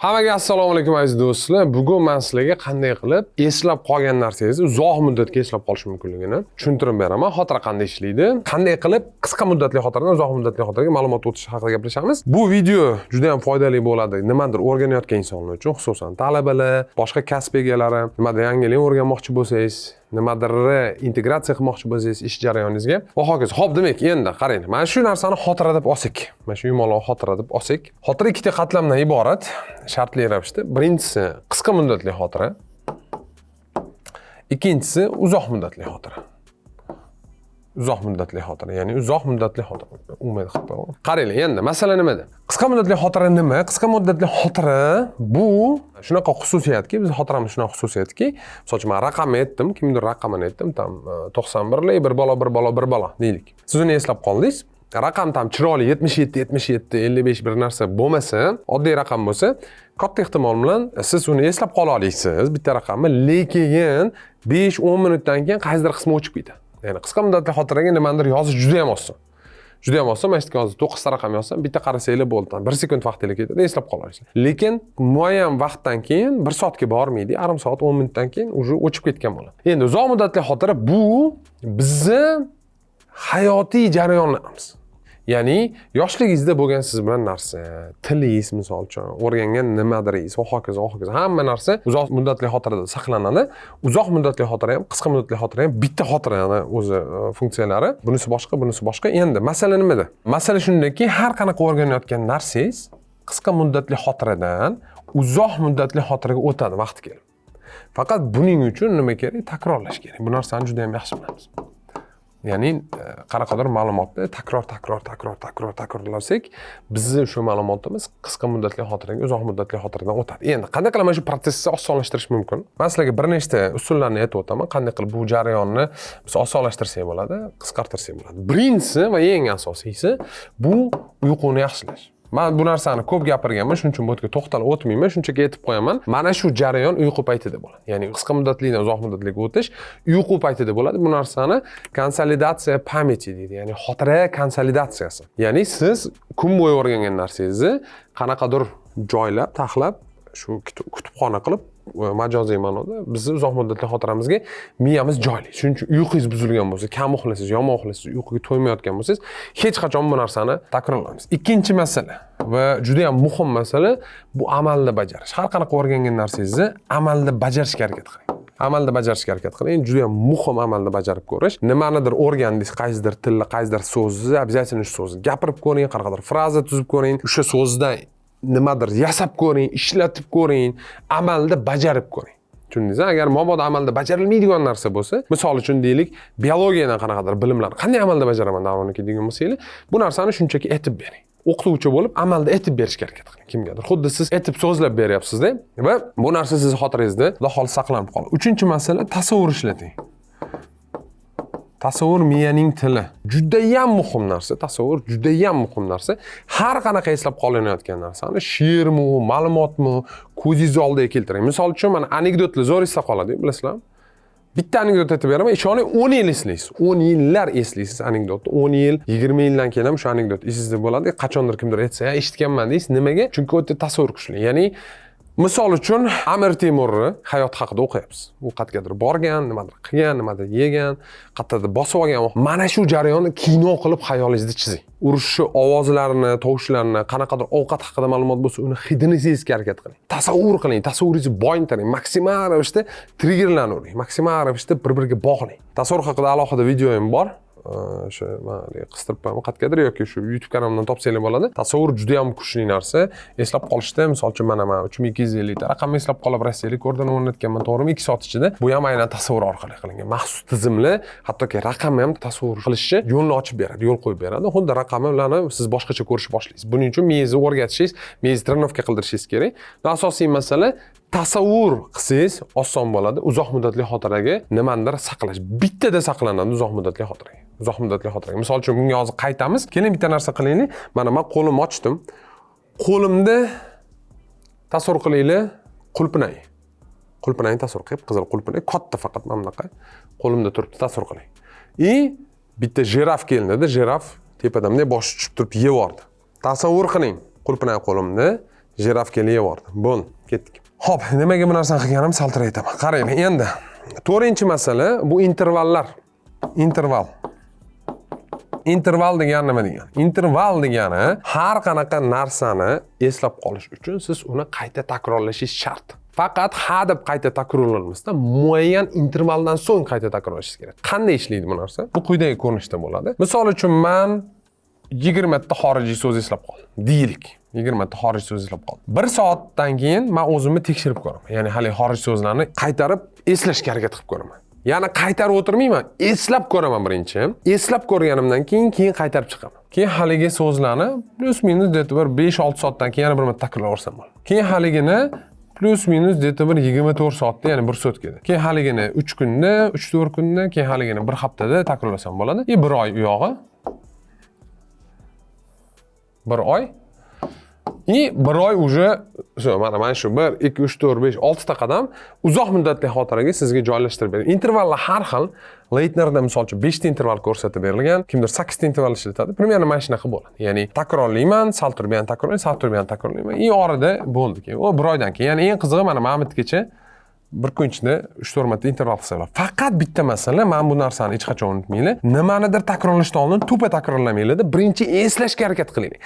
Hammaga assalomu alaykum, aziz do'stlar. Bugun men sizlarga qanday qilib eslab qolgan narsangizni uzoq muddatga eslab qolish mumkinligini tushuntirib beraman. Xotira qanday ishlaydi, qanday qilib qisqa muddatli xotiradan uzoq muddatli xotiraga ma'lumot o'tish haqida gaplashamiz. Bu video juda ham foydali bo'ladi nimadir o'rganayotgan insonlar uchun, xususan talabalar, boshqa kasb egalari, nimadir yangilik o'rganmoqchi bo'lsangiz, nimadirni integratsiya qilmoqchi bo'lsangiz ish jarayoningizga va hokazo. Xo'p, demak, endi qarang, mana shu narsani xotira deb olsak, mana shu yumaloq xotira deb olsak, xotira ikkita qatlamdan iborat shartli ravishda. Birinchisi qisqa muddatli xotira, ikkinchisi uzoq muddatli xotira. Uzoq muddatli xotira, ya'ni uzoq muddatli xotira. Umid qilib qo'yaman. Qaranglar, endi masala nimada? Qisqa muddatli xotira nima? Qisqa muddatli xotira bu shunaqa xususiyatki, biz xotiramiz shunaqa xususiyatki, misol uchun men raqamni aytdim, kimdir raqamini aytdim, tam 91 bir balo bir balo bir balo deylik. Siz uni eslab qoldingiz. Raqam tam chiroyli 77 77 55 bir narsa bo'lmasa, oddiy raqam bo'lsa, katta ehtimol bilan siz uni eslab qola olasiz bitta raqamni, lekin 5-10 minutdan keyin qaysidir qismi o'chib ketadi. Ya'ni qisqa muddatli xotiraga nimanidir yozish juda ham oson. Juda ham oson. Mana shu yerga hozir 9 ta raqam yozsam, bitta qarasanglar bo'ldi. 1 sekund vaqtingiz ketadi, eslab qola olasiz. Lekin muayyan vaqtdan keyin 1 soatga bormaydi, yarim soat 10 minutdan keyin уже o'chib ketgan bo'ladi. Endi uzoq muddatli xotira bu bizni hayotiy jarayonlarimiz. Ya'ni yoshligingizda bo'lgan siz bilan narsa, tilingiz misol uchun, o'rgangan nimadiringiz va hokazo, hokazo. Hamma narsa uzoq muddatli xotirada saqlanadi. Uzoq muddatli xotira ham, qisqa muddatli xotira ham bitta xotirani o'zi funksiyalari. Bunisi boshqa, bunisi boshqa. Endi masala nimada? Masala shundaki, har qanaqa o'rganayotgan narsangiz qisqa muddatli xotiradan uzoq muddatli xotiraga o'tadi vaqti kelib. Faqat buning uchun nima kerak? Takrorlash kerak. Bu narsani juda ham yaxshi bilamiz. Ya'ni qanaqadir ma'lumotni takror, takror, takror, takror, takrorlasak, bizni o'sha ma'lumotimiz qisqa muddatli xotiraga uzoq muddatli xotiradan o'tadi. Endi qanday qilib mana shu protsessni osonlashtirish mumkin? Men sizlarga bir nechta usullarni aytib o'taman, qanday qilib bu jarayonni biz osonlashtirsak bo'ladi, qisqartirsak bo'ladi. Birinchisi va eng asosiysi bu uyquni yaxshilash. Men bu narsani ko'p gapirganman, shuning uchun bu yerga to'xtalib o'tmayman, shunchaki aytib qo'yaman. Mana shu jarayon uyqu paytida bo'ladi. Ya'ni qisqa muddatlidan uzoq muddatliga o'tish uyqu paytida bo'ladi. Bu narsani konsolidatsiya памяти deydi, ya'ni xotira konsolidatsiyasi. Ya'ni siz kun bo'yi o'rgangan narsangizni qanaqadir joylab, taxlab, shu kutubxona qilib, majoziy ma'noda bizni uzoq muddatli xotiramizga miyamiz joylaydi. Shuning uchun uyqungiz buzilgan bo'lsa, kam uxlasangiz, yomon uxlasangiz, uyquga to'ymayotgan bo'lsangiz, hech qachon bu narsani takrorlamaysiz. Ikkinchi masala va juda ham muhim masala bu amalda bajarish. Har qanaqa o'rgangan narsangizni amalda bajarishga harakat qiling. Amalda bajarishga harakat qiling. Juda ham muhim amalda bajarib ko'rish. Nimanidir o'rgandingiz, qaysidir tilni, qaysidir so'zni, обязательно shu so'zni gapirib ko'ring, qanaqadir fraza tuzib ko'ring, o'sha so'zdan nimadir yasab ko'ring, ishlatib ko'ring, amalda bajarib ko'ring. Tushundingizmi? Agar mabodo amalda bajarilmaydigan narsa bo'lsa, misol uchun deylik, biologiyadan qanaqadir bilimlarni qanday amalda bajaraman Davron aka degan bo'lsangiz, bu narsani shunchaki aytib bering. O'qituvchi bo'lib amalda aytib berishga harakat qiling kimgadir. Xuddi siz aytib so'zlab beryapsiz-da va bu narsa sizni xotirangizda xudo xohlasa saqlanib qoladi. Uchinchi masala tasavvur ishlating. Tasavvur miyaning tili. Juda ham muhim narsa, tasavvur juda ham muhim narsa. Har qanaqa eslab qolinayotgan narsani, she'rmi, ma'lumotmi, ko'zingiz oldiga keltiring. Misol uchun mana anekdotlar zo'r esda qoladi, bilasizlarmi? Bitta anekdot aytib beraman, ishoning 10 yil eslaysiz. 10 yillar eslaysiz anekdotni. 10 yil, 20 yildan keyin ham shu anekdot esingizda bo'ladi. Qachondir kimdir aytsa, "Ya, eshitganman" deysiz. Nimaga? Chunki o'ta tasavvur kuchli. Ya'ni misol uchun Amir Temurni hayoti haqida o'qiyapsiz. U qayergadir borgan, nimadir qilgan, nimadir yegan, qayerdadir bosib olgan. Mana shu jarayonni kino qilib xayolingizda chizing. Urushni ovozlarini, tovushlarini, qanaqadir ovqat haqida ma'lumot bo'lsa, uni hidini sezishga harakat qiling. Tasavvur qiling, tasavvuringizni boyitiring, maksimal ravishda triggerlarni uring, maksimal ravishda bir-biriga bog'lang. Tasavvur haqida alohida videoyim bor. O'sha man qistirib qo'yaman qayergadir yoki shu YouTube kanalimdan topsanglar bo'ladi. Tasavvur juda ham kuchli narsa. Eslab qolishda, misol uchun mana men 3250 ta raqamni eslab qolib Rossiya rekordini o'rnatganman, to'g'rimi? 2 soat ichida. Bu ham aynan tasavvur orqali qilingan. Maxsus tizimli, hattoki raqamni ham tasavvur qilishni yo'lni ochib beradi, yo'l qo'yib beradi. Xuddi raqamlarni siz boshqacha ko'rishni boshlaysiz. Buning uchun miyangizni o'rgatishingiz, miyangizni тренировка qildirishingiz kerak. Va asosiy masala tasavvur qilsangiz oson bo'ladi. Uzoq muddatli xotiraga nimanidir saqlash. Bittada saqlanadi uzoq muddatli xotiraga. Uzoq muddatli xotiraga. Misol uchun bunga hozir qaytamiz. Keling bitta narsa qilaylik. Mana men qo'limni ochdim. Qo'limda tasavvur qilinglar, qulpinay. Qulpinayni tasavvur qilib, qizil qulpinay, katta faqat mana bunaqa qo'limda turibdi, tasavvur qiling. И bitta jiraf keldi-da, jiraf tepadan bunday boshi tushib turib yevordi. Tasavvur qiling, qulpinay qo'limda, Jiraf kelib yubordi. Bo'ldi, ketdik. Xo'p, nimaga bu narsani qilganim sal aytaman. Qaranglar, endi 4-masala bu intervallar. Interval. Interval degani nima degani? Interval degani har qanaqa narsani eslab qolish uchun siz uni qayta takrorlashingiz shart. Faqat ha deb qayta takrorlanmasdan muayyan intervaldan so'ng qayta takrorlashingiz kerak. Qanday ishlaydi bu narsa? Bu quyidagi ko'rinishda bo'ladi. Misol uchun men 20 ta xorijiy so'z eslab qoldim. Deylik. 20 ta xorijiy so'z eslab qoldim. 1 soatdan keyin men o'zimni tekshirib ko'raman. Ya'ni hali xorijiy so'zlarni qaytarib eslashga harakat qilib ko'raman. Ya'ni qaytarib o'tirmayman, eslab ko'raman birinchi. Eslab ko'rganimdan keyin qaytarib chiqaman. Keyin haligi so'zlarni плюс-минус где-то bir 5-6 soatdan keyin yana bir marta takrorlab yuborsam bo'ladi. Keyin haligini плюс-минус где-то bir 24 soatda, ya'ni 1 sutkada. Keyin haligini 3 kunda, 3-4 kunda, keyin haligini 1 haftada takrorlasam bo'ladi. И 1 oy u yog'i. 1 oy. И 1 oy уже mana shu 1 2 3 4 5 6 ta qadam uzoq muddatli xotiraga sizga joylashtirib beradi. Intervallar har xil. Leitnerda misol uchun 5 ta interval ko'rsatib berilgan, kimdir 8 ta interval ishlatadi. Примерно mana shunaqa bo'ladi. Ya'ni takrorlayman, sal turib yana takrorlayman, sal turib yana takrorlayman. И orada bo'ldi keyin. U 1 oydan keyin. Ya'ni eng qizig'i mana Mamitgacha bir kun ichida 3-4 marta interval qilsa bo'ladi. Faqat bitta masala, men bu narsani hech qachon unutmanglar. Nimanidir takrorlashdan oldin to'pa takrorlamanglar-da, birinchi eslashga harakat qilinglar.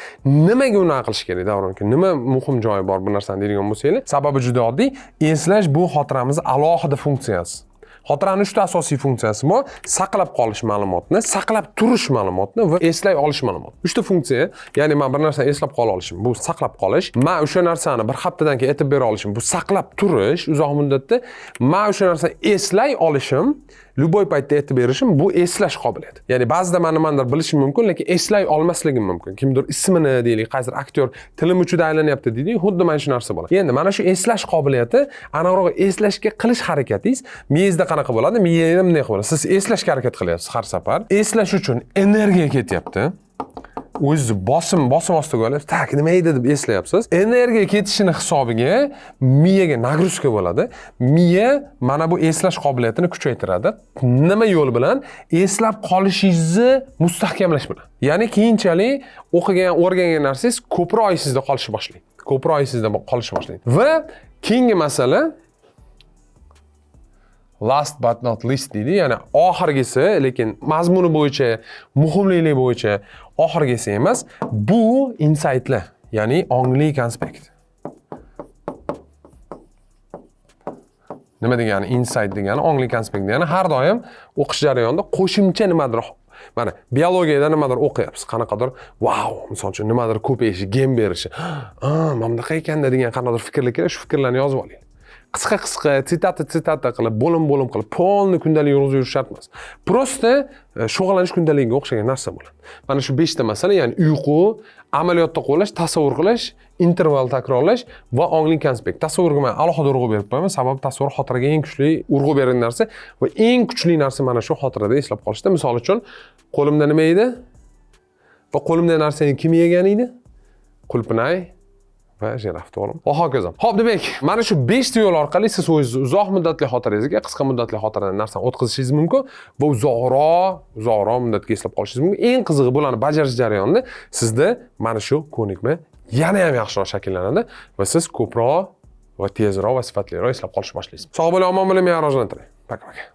Nimaga unaqa qilish kerak Davron aka? Nima muhim joyi bor bu narsani deydigan bo'lsanglar, sababi juda oddiy. Eslash bu xotiramizning alohida funksiyasi. Xotirani 3 ta asosiy funksiyasi bor: saqlab qolish ma'lumotni, saqlab turish ma'lumotni va eslay olish ma'lumotni. 3 ta funksiya, ya'ni men bir narsani eslab qola olishim, bu saqlab qolish. Men o'sha narsani bir haftadan keyin aytib bera olishim, bu saqlab turish uzoq muddatda. Men o'sha narsani eslay olishim, любой paytda aytib berishim, bu eslash qobiliyati. Ya'ni ba'zida men nimanidir bilishim mumkin, lekin eslay olmasligim mumkin. Kimdir ismini deylik, qaysidir aktyor tilim uchida aylanyapti deydik, xuddi mana shu narsa bo'ladi. Endi mana shu eslash qobiliyati, aniqrog'i eslashga qilish harakatingiz miyangizda qanaqa bo'ladi? Miyangizda bunday bo'ladi. Siz eslashga harakat qilyapsiz har safar. Eslash uchun energiya ketyapti. O'zingizni bosim ostiga olib, tak, nima edi deb eslayapsiz. Energiya ketishini hisobiga miyaga нагрузка bo'ladi. Miya mana bu eslash qobiliyatini kuchaytiradi. Nima yo'l bilan? Eslab qolishingizni mustahkamlash bilan. Ya'ni keyinchalik o'qigan, o'rgangan narsangiz ko'proq esingizda qolishi boshlaydi. Ko'proq esingizda qolishi boshlaydi. Va keyingi masala, last but not least deydi, ya'ni oxirgisi, lekin mazmuni bo'yicha, muhimligi bo'yicha oxirgisi emas, bu insightlar, ya'ni ongli konspekt. Nima degani insight degani, ongli konspekt degani har doim o'qish jarayonida qo'shimcha nimadir, mana biologiyada nimadir o'qiyapsiz, qanaqadir vau, misol uchun nimadir ko'payishi, gen berishi, mana bunaqa ekanda degan qanaqadir fikrlar keladi, shu fikrlarni yozib oling. Qisqa-qisqa, sitata-sitata qilib, bo'lim-bo'lim qilib, polni kundalik yurg'izib yurish shart emas. Prosta shug'ullanish kundaligiga o'xshagan narsa bo'ladi. Mana shu 5 ta masala, ya'ni uyqu, amaliyotda qo'llash, tasavvur qilish, interval takrorlash va ongli konspekt. Tasavvurga men alohida urg'u berib qo'yaman, sababi tasavvur xotiraga eng kuchli urg'u beradigan narsa va eng kuchli narsa mana shu xotirada eslab qolishda. Misol uchun, qo'limda nima edi? Va qo'limda narsani kim yegan edi? Qulpinay va jiraf, to'g'rimi? Va hokazo. Xo'p, demak, mana shu 5 ta yo'l orqali siz o'zingizni uzoq muddatli xotirangizga qisqa muddatli xotiradan narsani o'tkazishingiz mumkin va uzoqroq muddatga eslab qolishingiz mumkin. Eng qizig'i bularni bajarish jarayonida sizda mana shu ko'nikma yana ham yaxshiroq shakllanadi va siz ko'proq va tezroq va sifatliroq eslab qolishni boshlaysiz. Sog' bo'ling, omon bo'ling, men rivojlantiring. Пока-пока.